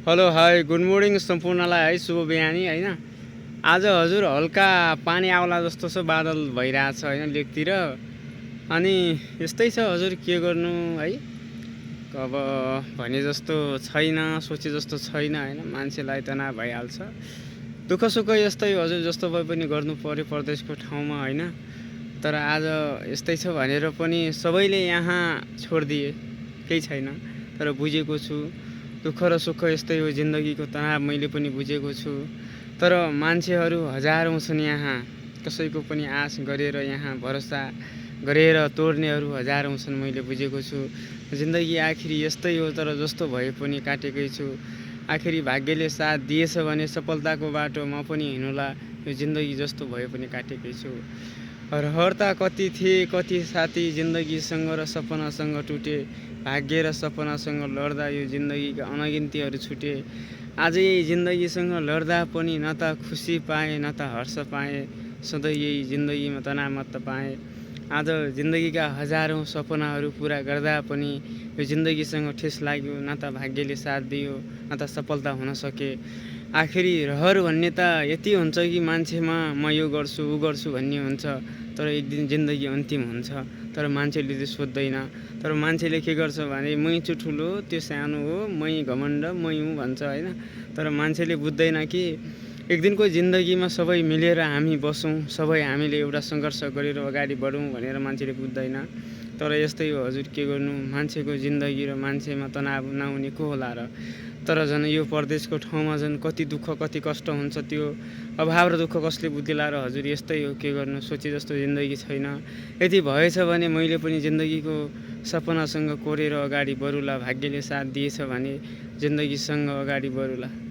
Hello hi good morning सम्पूर्णलाई है शुभ बिहानी होइन। आज हजुर हल्का पानी आउला जस्तो छ, बादल भइरहेछ होइन लेकतिर। अनि यस्तै छ हजुर, के गर्नु है। अब भने जस्तो छैन, सोचे जस्तो छैन होइन। मान्छेलाई तनाव भइहाल्छ, दुःख सुख यस्तै हजुर, जस्तो भए पनि गर्नु पर्यो परदेशको ठाउँमा होइन। तर आज यस्तै छ भनेर पनि सबैले यहाँ छोडिदिए, केही छैन। तर बुझेको छु दुःख र सुख यस्तै हो, जिन्दगीको तनाव मैले पनि बुझेको छु। तर मान्छेहरू हजारौँ छन् यहाँ, कसैको पनि आश गरेर यहाँ भरोसा गरेर तोड्नेहरू हजारौँ छन्, मैले बुझेको छु। जिन्दगी आखिरी यस्तै हो, तर जस्तो भए पनि काटेकै छु। आखिरी भाग्यले साथ दिएछ भने सफलताको बाटो म पनि हिँड्नुला। यो जिन्दगी जस्तो भए पनि काटेकै छु। रहरता कति थिए, कति साथी जिन्दगीसँग र सपनासँग टुटे। भाग्य र सपनासँग लड्दा यो जिन्दगीका अनगिन्तीहरू छुटे। आज यही जिन्दगीसँग लड्दा पनि न त खुसी पाएँ, न त हर्ष पाएँ। सधैँ यही जिन्दगीमा तनाव मात्र पाएँ। आज जिन्दगीका हजारौँ सपनाहरू पुरा गर्दा पनि यो जिन्दगीसँग ठेस लाग्यो। न त भाग्यले साथ दियो, न त सफलता हुन सके। आखिरी रहर भन्ने त यति हुन्छ कि मान्छेमा म यो गर्छु ऊ गर्छु भन्ने हुन्छ, तर एक दिन जिन्दगी अन्तिम हुन्छ। तर मान्छेले त्यो सोध्दैन। तर मान्छेले के गर्छ भने मै छु ठुलो, त्यो सानो हो, मै घमण्ड, मै हुँ भन्छ होइन। तर मान्छेले बुझ्दैन कि एक दिनको जिन्दगीमा सबै मिलेर हामी बसौँ, सबै हामीले एउटा सङ्घर्ष गरेर अगाडि बढौँ भनेर मान्छेले बुझ्दैन। तर यस्तै हो हजुर, के गर्नु। मान्छेको जिन्दगी र मान्छेमा तनाव नहुने को होला र। तर झन् यो परदेशको ठाउँमा झन् कति दुःख कति कष्ट हुन्छ, त्यो अभाव र दुःख कसले बुझ्ला र हजुर। यस्तै हो, के गर्नु। सोचे जस्तो जिन्दगी छैन। यदि भएछ भने मैले पनि जिन्दगीको सपनासँग कोरेर अगाडि बढुला। भाग्यले साथ दिएछ भने जिन्दगीसँग अगाडि बढुला।